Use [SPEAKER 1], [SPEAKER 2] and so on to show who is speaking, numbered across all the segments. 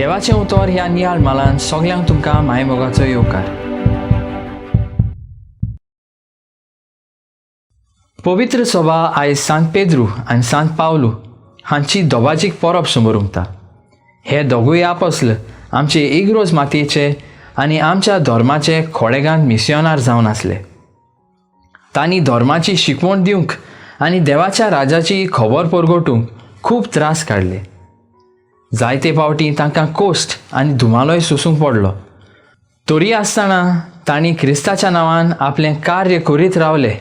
[SPEAKER 1] देवाचें उतर ह्या नियाळ मालान सगल्यांक तुमकां मायमोगाचो येवकार. पवित्र सभा आयज सांत पेद्रू आनी सांत पावलू हांची दोबाजीक परब समोर उमता. हे दोगूय आपसले आमचे इग्रोज मातयेचे आनी आमच्या धर्माचे खोडेगांत मिसियोनार जावन आसले. तांणी धर्माची शिकवण दिवंक आनी देवाच्या राजाची खबर परगटूंक खूब त्रास काडले. जायते फावटी तांकां कोश्ट आनी धुमालोय सोसूंक पडलो. तरी आसतना तांणी क्रिस्ताच्या नांवान आपलें कार्य करीत रावले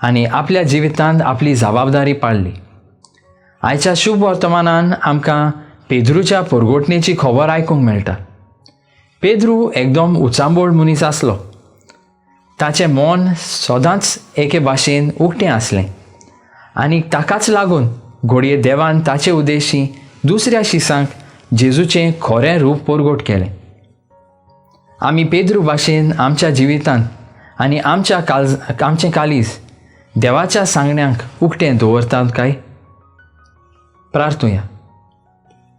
[SPEAKER 1] आनी आपल्या जिवितांत आपली जबाबदारी पाळ्ळी. आयच्या शुभ वर्तमानान आमकां पेद्रूच्या पोरगोटणेची खबर आयकूंक मेळटा. पेद्रू एकदम उचांबोळ मनीस आसलो. ताचें मन सदांच एके भाशेन उक्तें आसलें आनी ताकाच लागून घडये देवान ताचे उद्देशी दुसऱ्या शिसांक जेजूचें खरें रूप परगट केलें. आमी पेद्रू भाशेन आमच्या जिवितांत आनी आमच्या काल आमचें कालीज देवाच्या सांगण्यांक उक्तें दवरतात काय? प्रार्थुया.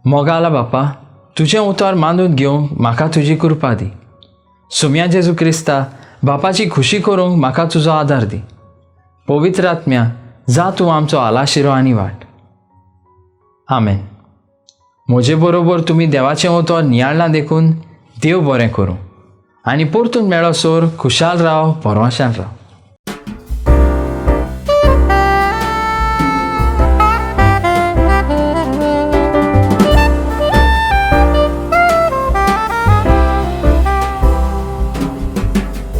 [SPEAKER 1] मोगाला बापा, तुजें उतर मानून घेवंक म्हाका तुजी कृपा दी. सुम्या जेजू क्रिस्ता, बापाची खुशी करूंक म्हाका तुजो आदार दी. पवित्र आत्म्या, जा तूं आमचो आलाशिरो आनी वाट. आमेन. म्हजे बरोबर तुमी देवाचें उतर नियाळ्ळां देखून देव बरें करूं आनी परतून मेळसर खुशाल राव, भरवंशान राव.